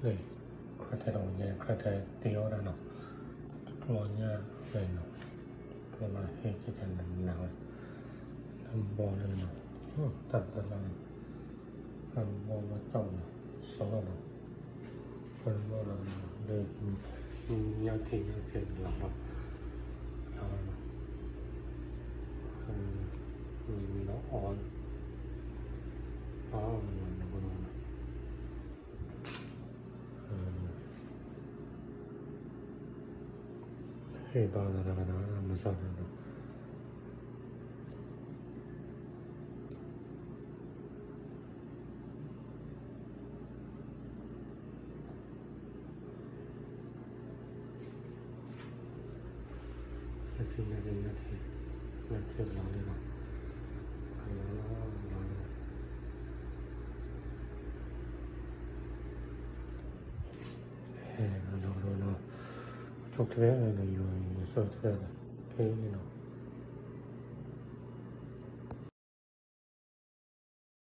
လၢ ခရၢၣ်ထဲတအိၣ်ညါ ခရၢၣ်ထဲတ့အီၣ်ဒၣ်နီၤ, ကျီညါဝဲနီၤ, ကျီလၢဟဲကဲကဲနးနးဝဲ, လၢဘီလၢနီၤ, တၢ်တလီၤနီၤ, လၢဘီလၢကၠီနီၤ, စီလီၤနီၤ, လၢဘီလၢနီၤ, လၢ ညါက့ၤညါက့ၤလီၤနီၤ, လီၤနီၤ, မ့ၢ်မ့ၢ်လီၤအီၤ, အီၤနီၤ ဟ့ၣ်ဘၣ်နၤတဂၤနၤ မၤစၢ်နၤနီၤ, နထံၣ် နထံၣ် နထံၣ် နထံၣ်လီၤလံနီၤ, လီၤလံနီၤ, ဟဲနီၤနီၤနီၤ, ကၠီကျဲန့ၣ် ယိၤယိၤစၢၣ်ကျဲန့ၣ် ဖဲန့ၣ်နီၤ,